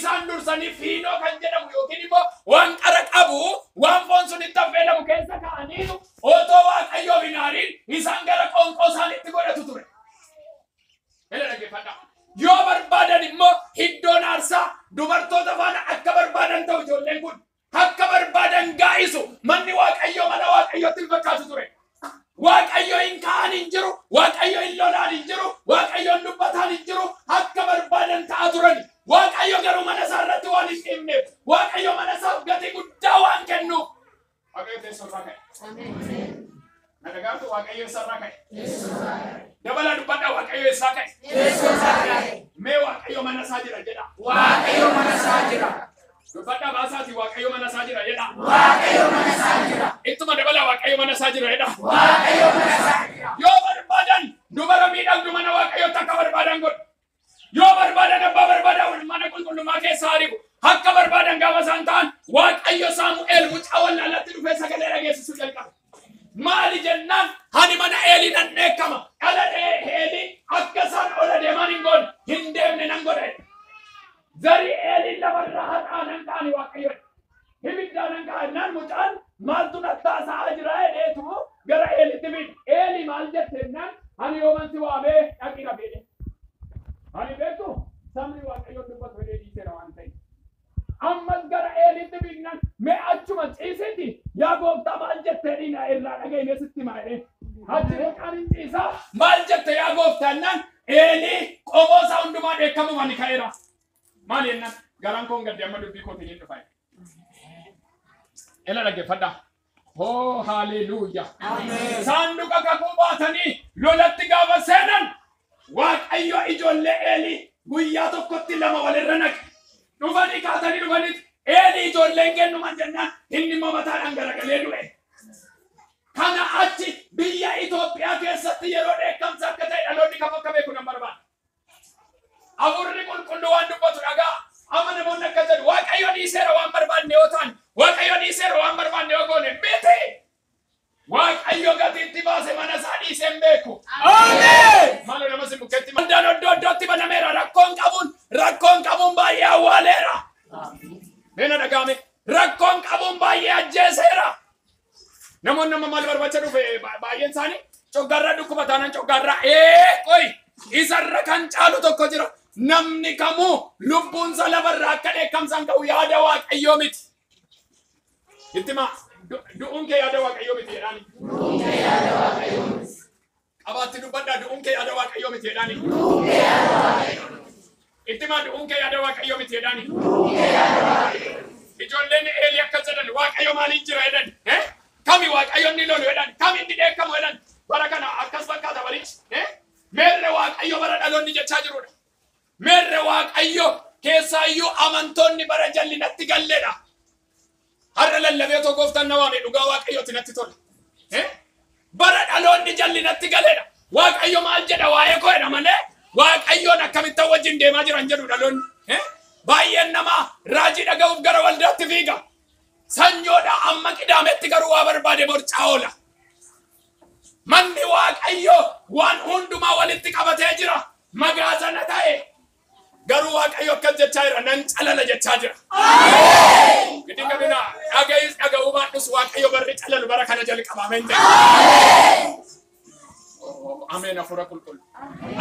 Isaan dursanii fiinoo kan jedhamu yookiin immoo waan qara qabu waan foon sun itti affeelamu keessa kaa'aniitu otoo Waaqayyoof hin aariin isaan gara qoonqoo isaaniitti godhatu ture. Ela dhaggeeffadhaa. Yoo barbaadan immoo iddoon aarsaa dubartoota faana akka barbaadan ta'u ijoolleen kun akka barbaadan gaa'isu manni Waaqayyoo mana Waaqayyootti hin fakkaatu ture. Waaqayyo hin ka'an hin jiru, Waaqayyo hin lolaan hin jiru, Waaqayyo hin dubbataan hin jiru, akka barbaadan ta'aa turani. Waaqayyo garuu mana isaa irratti waan hin dhiibneef, Waaqayyo mana isaaf gatii guddaa waan kennuuf. Waaqayyo teessoo irraa ka'e. Na dhagaatu Waaqayyo eessarraa ka'e. Dabalaa dubbadhaa Waaqayyo eessaa ka'e. Mee Waaqayyo mana isaa jira jedha. Waaqayyo mana isaa jira. Dubbadhaa baasaati Waaqayyo mana isaa jira jedha. Waaqayyo mana isaa jira. Ittuma dabalaa Waaqayyo mana isaa jira jedha. Waaqayyo mana isaa jira. Yoo barbaadan dubara miidhagdu mana Waaqayyootti akka barbaadan godhu. Yoo barbaadan abbaa barbaadan mana qulqullummaa keessa ari'u. Akka barbaadan gaafa isaan ta'an Waaqayyo Saamu'eel mucaa wallaalatti dhufee sagalee dhageessisuu jalqabe. Maali jennaan ani mana Eelii nan dheekkama. Dhala Eelii akka isaan ola deeman hin goone hin deemne nan godhe. Zarii Eelii lafarraa haxaa nan ka'ani Waaqayyo. Ibiddaa nan ka'a jennaan mucaan maaltu nattaasaa jira jedheetu gara Eelitti fiide. Eelii maal jette jennaan ani yooman si waamee dhaqi rafee. Ani beektu sabni Waaqayyoon dubbatu jedhee dhiiseera waan ta'eef. Ammas gara Eelitti fiignaan mee achuma ciisiiti yaa gooftaa maal jettee dhiina irraa dhageenye sitti himaa jedhee. Achi mucaan hin ciisaa maal jette yaa gooftaa jennaan Eelii qomoo isaa hundumaa dheekkamuuf ani ka'eera. Maal jennaan garaan koon gadde amma dubbii kootiin hin dhufa. Ela dhaggeeffadhaa. Hoo haleluuyaa. Saanduqa kakuu baatanii lolatti gaafa seenan Waaqayyo ijoollee Eelii guyyaa tokkotti lama walirra naqe. Dhufanii kaatanii dhufanii Eelii ijoolleen kennuman jennaan inni immoo mataadhaan garagalee du'e. Kana achi biyya Itoophiyaa keessatti yeroo dheekkamsa akka ta'e dhaloonni kam akka beeku nan barbaada. Hafuurri qulqulluu waan dubbatu dhagaa. Amma namoonni akka jedhu Waaqayyo dhiiseera waan barbaanne yoo ta'an, Waaqayyo dhiiseera waan barbaanne yoo goone miti. Waaqayyo gatiitti baase mana isaa dhiisee hin beeku. Maaloo nama si bukkeetti waldaan iddoo iddootti banameera rakkoon qabuun baay'ee awwaaleera. Meena dhagaame rakkoon qabuun baay'ee ajjeeseera. Namoonni amma maal barbaacha dhufe baay'een isaanii coggaarraa dhukkuba taanaan coggaarraa qoy isarra kan caalu tokko jira. Namni kamuu lubbuunsa lafarraa akka dheekkamsaan ka'u yaada Waaqayyoo miti. Ittima du'uun kee yaada Waaqayyoo miti jedhaani. Qabaatti dubbadhaa du'uun kee yaada Waaqayyoo miti jedhaani. Ittima du'uun kee yaada Waaqayyoo miti jedhaani. Ijoolleen Eelii akka jedhan Waaqayyo maaliin jira jedhan. Kami Waaqayyo inni lolu jedhan. Kami inni dheekkamu jedhan. Bara kana akkas fakkaata barichi. Meerre Waaqayyo bara dhaloonni jechaa jirudha. Meerre Waaqayyo keessaayyuu amantoonni bara jallinatti galleedha. Har'a lallabee otoo gooftaan na waame dhugaa Waaqayyooti natti tola. Bara dhaloonni jallinatti galeedha. Waaqayyo maal jedha waa'ee koo jedha malee Waaqayyoon akkamittan wajjin deemaa jiran jedhu dhaloonni. Baay'een namaa raajii dhaga'uuf gara waldaatti fiiga. Sanyoodha amma qidaametti garuu waa barbaade borcaa oola. Manni Waaqayyo waan hundumaa walitti qabatee jira. Magaazana ta'e. Garuu Waaqayyo akkas jechaa jira nan calala jechaa jira. Giddi qabina dhaga'is dhaga'uu baadhus Waaqayyo barri calalu bara kana jalqabamee hin jedhu. Ameen hafuura qulqullu.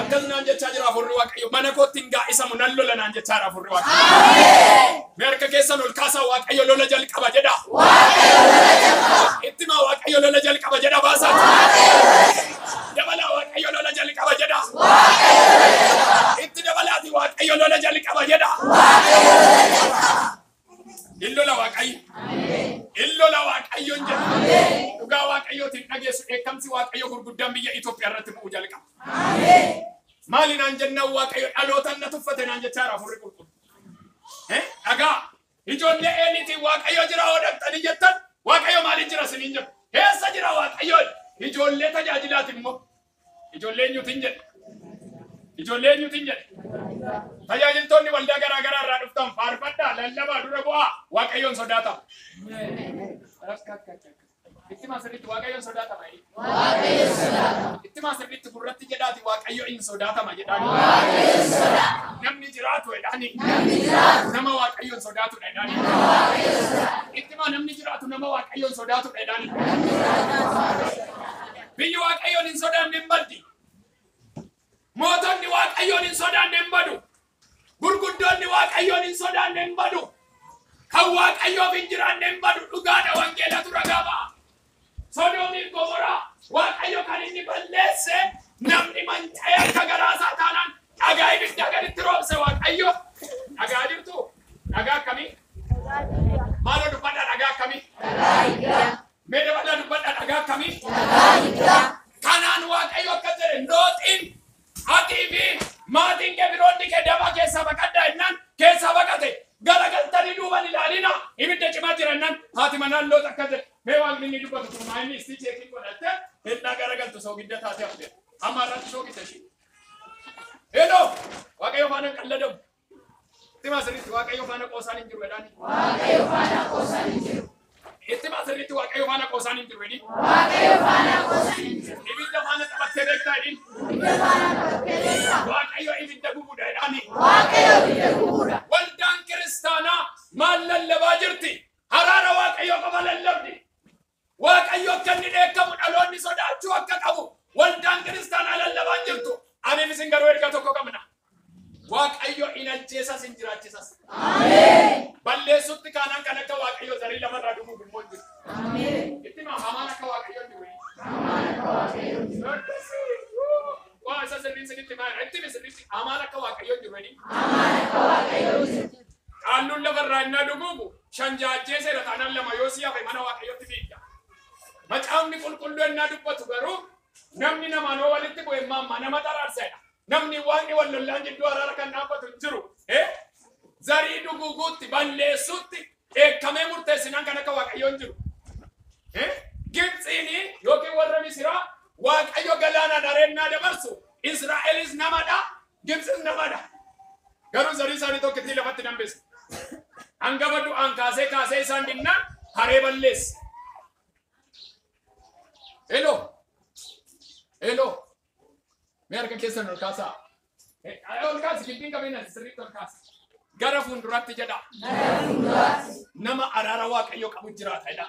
Akkas naan jechaa jira hafuurri Waaqayyo mana kootti hin gaa'isamu nan lola naan jechaa jira hafuurri Waaqayyo. Mee harka keessan ol kaasaa Waaqayyo lola jalqaba jedha. Ittimaa Waaqayyo lola jalqaba jedha baasaati. Dabalaa Waaqayyo lola jalqaba jedha. Itti dabalaati Waaqayyo lola jalqaba jedha. In lola Waaqayyo. In lola Waaqayyo hin jedhu. Dhugaa Waaqayyootiin dhageessu dheekkamsi Waaqayyo gurguddaan biyya Itoophiyaa irratti bu'uu jalqaba. Maali naan jennaan Waaqayyo dhalootaan na tuffate naan jechaa jira hafuurri qulqullu. Dhagaa ijoollee Eeliitiin Waaqayyo jira hoo dhaqxanii jettan Waaqayyo maaliin jira isiniin jedhu. Eessa jira Waaqayyo? Ijoollee tajaajilaati immoo. Ijoollee eenyuutiin jedhe? Ijoollee eenyuutiin jedhe? Tajaajiltoonni waldaa garaa garaa irraa dhuftan faarfadhaa lallabaa dura bu'aa Waaqayyoon sodaatama. Ittimaa sirriitti Waaqayyoon sodaatama. Ittimaa sirriitti gurratti jedhaati Waaqayyo hin sodaatama jedhaani. Namni jiraatu jedhaani. Nama Waaqayyoon sodaatudha jedhaani. Ittimaa namni jiraatu nama Waaqayyoon sodaatudha jedhaani. Biyyi Waaqayyoon hin sodaanne hin baddi. Mootonni Waaqayyoon hin sodaanne hin badu. Gurguddoonni Waaqayyoon hin sodaanne hin badu. Kan Waaqayyoof hin jiraanne hin badu. Dhugaadha, wangeelatu ragaa ba'a. Sodoomiif Gomoraa Waaqayyo kan inni balleesse namni manca'ee akka garaasaa taanaan dhagaa ibiddaa gaditti roobse Waaqayyo. Dhagaa jirtu? Dhagaa akkamii? Maaloo dubbadhaa, dhagaa akkamii? Mee dabalaa dubbadhaa, dhagaa akkamii? Kanaan Waaqayyo akka jedhe Looxiin atii fi maatiin kee firoonni kee daba keessaa baqadhaa jennaan keessaa baqate. Garagaltanii duuban ilaalina, ibidda cimaa jira jennaan haati manaan Loox akka jedhe mee waan inni dubbatu kun maa inni istii cheekiin godhatte hennaa garagaltu soogidda taatee hafte. Amma irratti soogidda ishee. Hello! Waaqayyo faana hin qalladamu. Ittimaa sirriitti, Waaqayyo faana qoosaan hin jiru jedhaani. Waaqayyo faana qoosaan hin jiru. Ittimaa sirriitti, Waaqayyo faana qoosaan hin jiru jedhi. Waaqayyo faana qoosaan hin jiru. Ibidda faana taphattee beektaa jedhin. Ibidda faana taphattee beektaa? Waaqayyo ibidda gubuudha jedhaani. Waaqayyo ibidda gubuudha. Waldaan kiristaanaa maal lallabaa jirti? Araara Waaqayyo qofa lallabdi. Waaqayyo akka inni dheekkamu dhaloonni sodaachuu akka qabu waldaan kiristaanaa lallabaa hin jirtu. Aniif isin garuu erga tokko qabna. Waaqayyo in ajjeesas hin jiraachisas. Balleessutti kaanaan kan akka Waaqayyo zarii lafarraa dhumuuf immoo hin jiru. Itti maa, hamaan akka Waaqayyo hin jiru. Akkasii. Waa isa sirriin sinitti maa itti himi sirriitti, hamaan akka Waaqayyo hin jiru. Qaalluun lafarraa innaa dhuguugu shan jaajjeeseera taanaan lama yoo si hafe mana Waaqayyotti fiigda. Macaafni qulqulluu innaa dubbatu garuu namni namaan yoo walitti bu'e maamma nama xaraarsedha. Namni waaqni wal lollaan jidduu araara kan dhaabbatu hin jiru. Zarii dhuguuguutti balleessuutti dheekkamee murteessinaan kan akka Waaqayyoo hin jiru. Gibxiin yookiin warra Misiraa Waaqayyo galaanaan areennaa dabarsu Israa'elis namadha, Gibxis namadha. Garuu zarii isaanii tokkittii lafatti hambise. Hangafa du'aan kaasee kaasee isaan dinnaan haree balleesse. Hello. Hello. Mee harka keessan ol kaasaa. Ol kaasi, giddiin qabeen sirriitti ol kaasi. Gara fuulduraatti jedha. Gara fuulduraatti. Nama araara Waaqayyoo qabu jiraata jedha.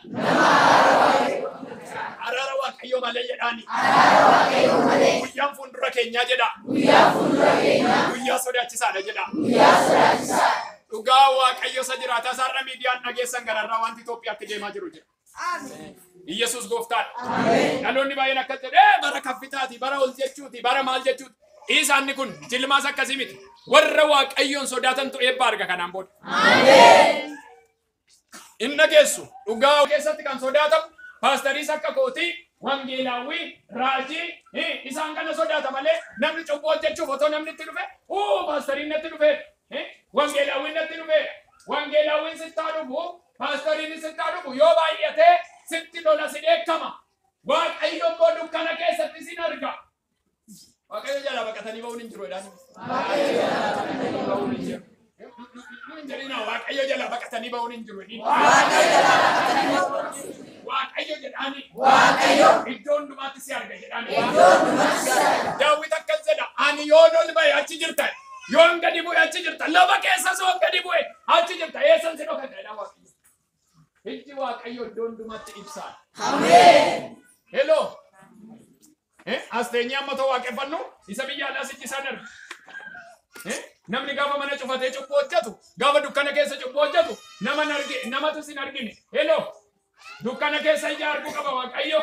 Araara Waaqayyoo malee jedhaani. Araara Waaqayyoo malee. Guyyaan fuuldura keenyaa jedha. Guyyaa fuuldura keenyaa. Guyyaa sodaachisaadha jedha. Guyyaa sodaachisaadha. Dhugaa Waaqayyo isa jiraata isaarra miidiyaan dhageessan gararraa wanti Itoophiyaatti deemaa jiru jira. Iyyasuus gooftaadha. Dhaloonni baay'een akkas jedhee bara kaffitaati, bara ol jechuuti, bara maal jechuuti. Isaanni kun jilmaas akkasii miti. Warra Waaqayyoon sodaatantu eebba arga kanaan booda. Hin dhageessu. Dhugaa keessatti kan sodaatamu paastariis akka kootii, wangeelaawwii, raajii, isaan kana sodaata malee namni cubbuu hojjechuuf otoo namni itti dhufe, uu, paastariin natti dhufe, wangeelaawwiin natti dhufe, wangeelaawwiin sittaa dhufu, paastariin sittaa dhufu yoo baay'atee sitti lola, si dheekkama. Waaqayyo immoo dukkana keessatti sin arga. Waaqayyo jalaa baqatanii ba'uun hin jiru jedhaan. Ba'uun hin jiru. Hin jedhina, Waaqayyo jalaa baqatanii ba'uun hin jiru jedhin. Waaqayyo jedhaani. Waaqayyo. Iddoo hundumaatti si arga jedhaani. Iddoo hundumaatti si arga. Daawit akkas jedha, ani yoon ol ba'e achi jirta, yoon gadi bu'e achi jirta, lafa keessa yoon gadi bu'e achi jirta, eessan si dhokadha jedha Waaqayyo. Ijji Waaqayyo iddoo hundumaatti ibsaa. Ameen. Hello. As teenyee amma ta'u waaqeffannu isa biyya alaas ijji isaan arga. Namni gaafa mana cufatee cubbuu hojjetu, gaafa dukkana keessa cubbuu hojjetu, nama hin argi, namatu sin argine. Hello. Dukkana keessa ija arguu qaba Waaqayyo.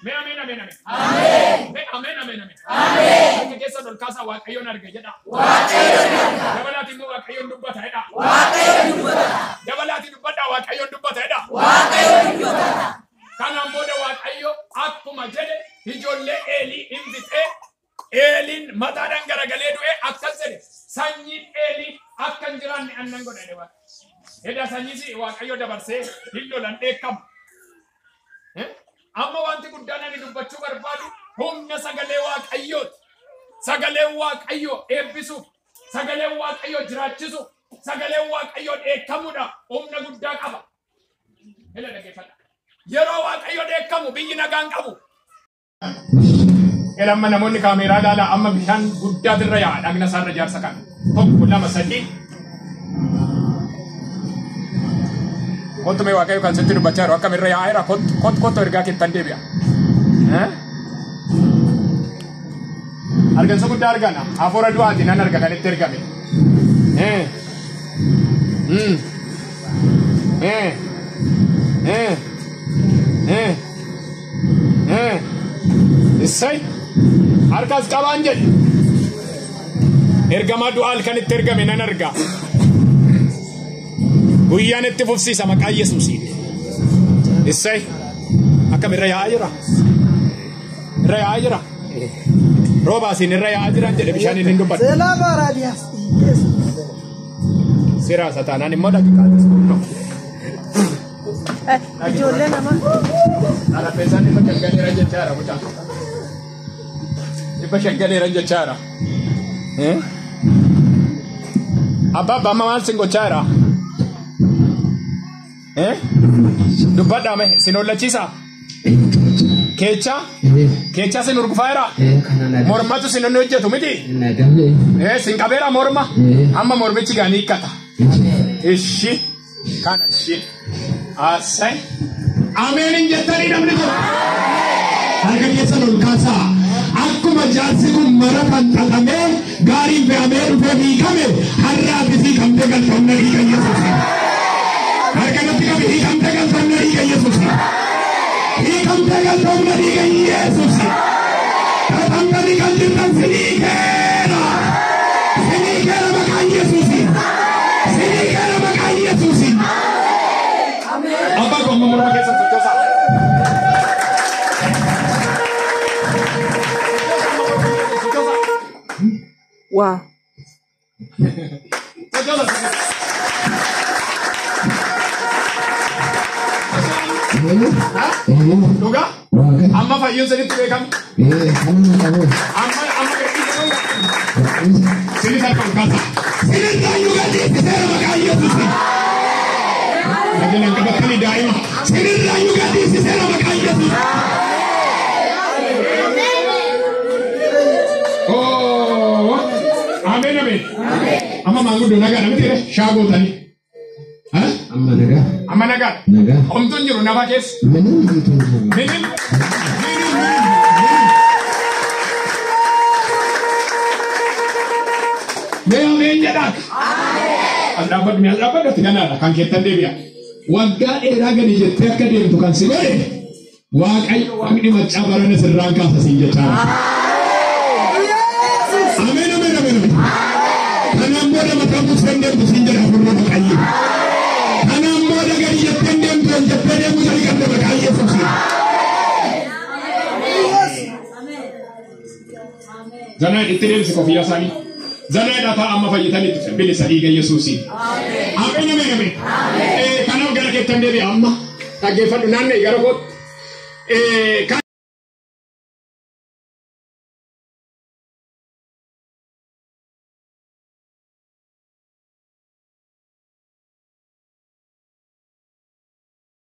Mee ameen, ameen, ameen. Ameen. Mee ameen, ameen, ameen. Ameen. Harka keessan ol kaasaa, Waaqayyoon arga jedha. Waaqayyoon arga. Dabalaati immoo Waaqayyoon dubbata jedha. Waaqayyoon dubbata. Dabalaati dubbadha, Waaqayyoon dubbata jedha. Waaqayyoon dubbata. Kanaan booda Waaqayyo akkuma jedhe ijoollee Eelii hin fixee, Eeliin mataadhaan garagalee du'e. Akkas jedhe, sanyiin Eelii akka hin jiraanne annan godha jedhe Waaqayyo. Eda sanyii Waaqayyo dabarsee hin lolan dheekkamu. Amma wanti guddaan ani dubbachuu barbaadu humna sagalee Waaqayyooti. Sagaleen Waaqayyoo eebbisuuf, sagaleen Waaqayyoo jiraachisuuf, sagaleen Waaqayyoo dheekkamuudha humna guddaa qaba. Hela, dhaggeeffadha. Yeroo Waaqayyo dheekkamu biyyi nagaan qabu. Ela, amma namoonni kaameeraa ilaalaa, amma bishaan guddaatu irra yaa'a dhagna isaarra jaarsa kana. Tokko, lama, sadii. Kottu mee Waaqayyo kan sitti dubbachaa jiru akkam irra yaa'eera kottu kottu kottu ergaa keettan deebi'a. Argansa guddaa argana. Hafuura du'aati nan arga kan itti ergame. Issay harkas qabaan jedhe. Ergamaa du'aa halkan itti ergame nan arga. Guyyaan itti fufsiisa maqaa Yesuusiin. Issay akkam irra yaa'aa jira? Irra yaa'aa jira? Roobaasiin irra yaa'aa jiran jedhe bishaaniin hin dubbadhu. Siraa sataanaan immoo dhaqiqaatis kunno. Ijoollee nama. Xarapheessaan 500 galeera jechaadha mucaan. 500 galeera jechaadha. Abbaa abbaa amma maal sin gochaa jira? Dubbadhaa mee sin hollachiisaa? Keechaa? Keechaa sin urgufaa jira? Mormatu sin inni hojjetu miti? Sin qabeera morma? Amma mormichi gaa ni hiikkata. Ishi kana ishi. Asai. Ameen hin jettanii namni tokko. Harka keessan ol kaasaa. Akkuma jaarsi kun marataan xaxamee gaariin fe'amee dhufee hiikame har'aa fi hiikamtee galtoomna dhiiga Yesuusiin. Harka natti qabi hiikamtee galtoomna dhiiga Yesuusiin. Hiikamtee galtoomna dhiiga Yesuusiin. Xaxamtanii kan jirtan siniikeera. Siniikeera maqaan Yesuusiin. Siniikeera maqaan Yesuusiin. Abbaa koo amma morma keessan sochoosaa. Waa. Sochoosaa. Dhugaa? Amma fayyuun sinitti beekame. Amma amma Sinis harka ol kaasaa. Sinirraayyuu gadhiisiseera maqaa Yesuusiin. Sagaleen qabattanii daa'ima. Sinirraayyuu gadhiisiseera maqaa Yesuusiin. Oh, ameen ameen. Amma maanguddoo nagaa namatti jedhe shaagootanii. Amma nagaa. Amma nagaa. Nagaa. Homtuun jiru nafa keessa. Minin guutuun jiru. Minin. Minin minin. Mee ameen jedhaa. As dhaabbadhu mee as dhaabbadhu ati ganaadha kan keettan deebi'a. Waggaa dheeraa gadi jettee akka deemtu kan si godhe Waaqayyo waaqni maccaa barana sirraan kaasa siin jechaa jira. Ameen ameen ameen ameen. Kanaan booda mataan buustee deemtu siin jedha hafuurri Waaqayyo. Kanaan booda gadi jettee deemtu ol jettee deemuu jalqabde maqaa Yesuusiin. Zanaa itti deemsi kofiyyaa isaanii. Zanaa dhataa amma fayyitanitti bilisa dhiiga Yesuusiin. Ameen ameen ameen. Kanaaf gara keettan deebi'a amma. Dhaggeeffadhu naanna'e gara kootti.